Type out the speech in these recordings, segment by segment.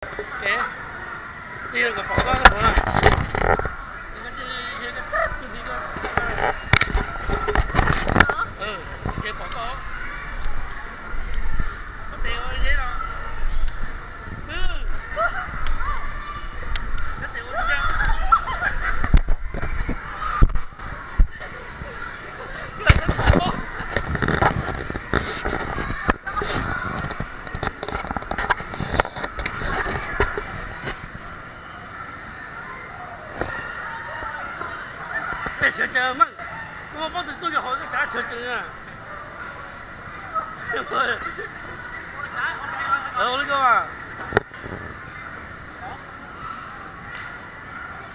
Ces, tig kom pom koj, koj pom na. Ces pom koj. Koj tes ua deb no. Koj tes ua deb. Tej sawv tsees meej, koj muaj pob tw tuaj yog hauv koj cav sawv tsees na. Ua li koj mas.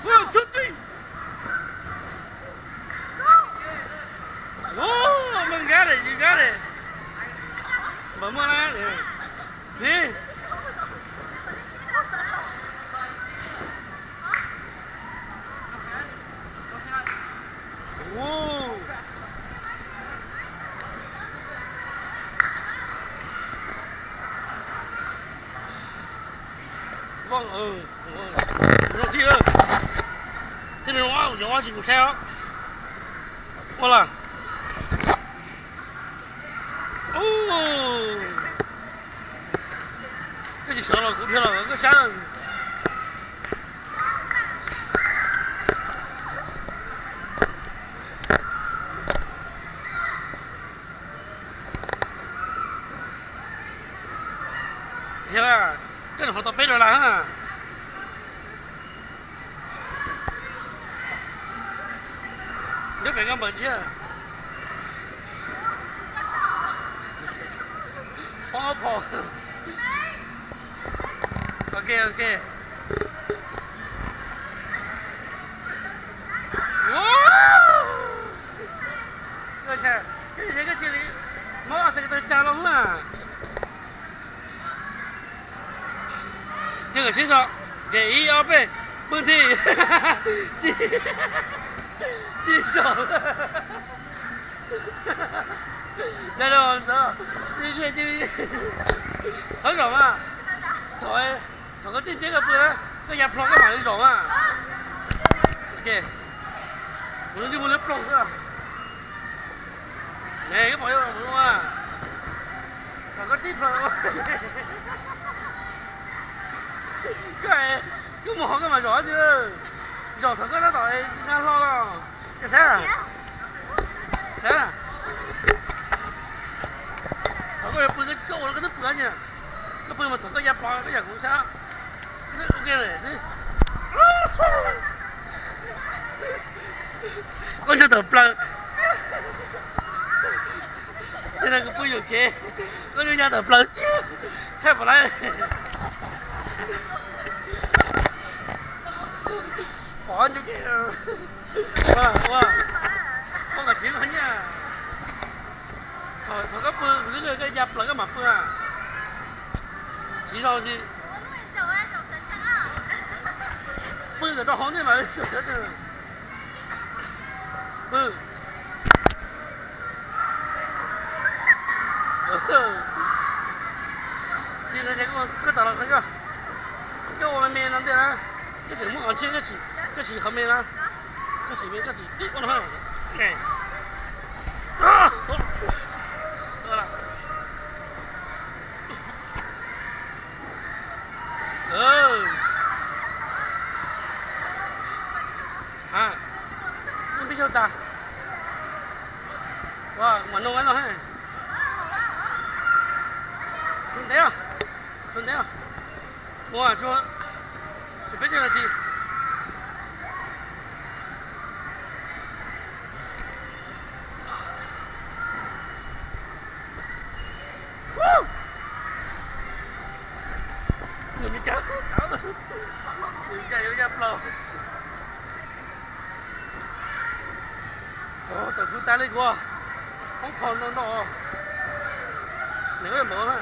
Ua, txhob txwj. Ua, muaj nkab lawm, yus nkab lawm. Npawg muaj na. Ni. Vaj, zoo thiab. Thiab nws zoo, yog tsis kuv saib os. Ua los. Koj tsis sawv los kuv dhia los koj sab. Thiab, koj hov tau peb dollar na. Nyob pem koj npawg thiab. Pov pom. Ok, ok. Koj cia li, mob xav ko taw tsa loo na. Ces kom sib so, ces ib ob peb, pw thi. Tsis so. Txhob zaum mas. Thaum, thaum koj tij teb koj pw na, koj ya plho koj mam li zaum mas. Kuv lub ntsej muag liab ploog xwb. Ne, koj pom ua mus ua. Thaum koj tij plho, koj, koj mus hov koj mam zaum xwb. Zaum thaum koj tab tom nqa hlo los. Koj saib, saib. Thaum koj yuav pw koj ua los koj twb pw nyaj. Koj pw mas thaum koj ya plho koj yam kuv saib. Koj twb ua kiag lawm xwb. Koj nyob tawm plaws. Yog no kuv pw yuam kev, koj nyob tawm plaws tsis thaij pom lawm. Pom ncu ke. Ua, ua, koj kom tsis noj nyiaj. Thaum koj pw kuv twb nrog koj ya plaws koj mam pw. Tsis zoo tsis pw kom tau hauv ntej mas. Pw. Ces no ces koj tawm los qhov koj, koj ua me me no ntej na, koj tseem muab qhov ntshiab, koj sim qhov me na, koj sim me koj tsis tib ua no. Peb xyaum tas. Ua, kuv mam nug no. Tshuav ntev, tshuav ntev. Ua, tshuav peb caug nas this. Nws me cas, nws me cas yuav ya plaws. Tawm fwv tas li kuv, hoob qho ntau ntau. Nws npaum na.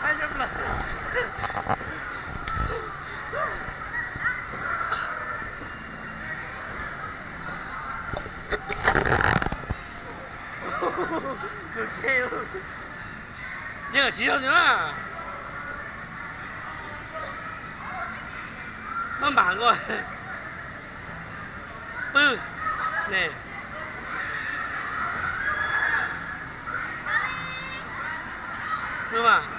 Hais plaws. Tus tsheb, yeej siv zog ntxiv na. Maj mam nkaus. Pw ne. Pw mas.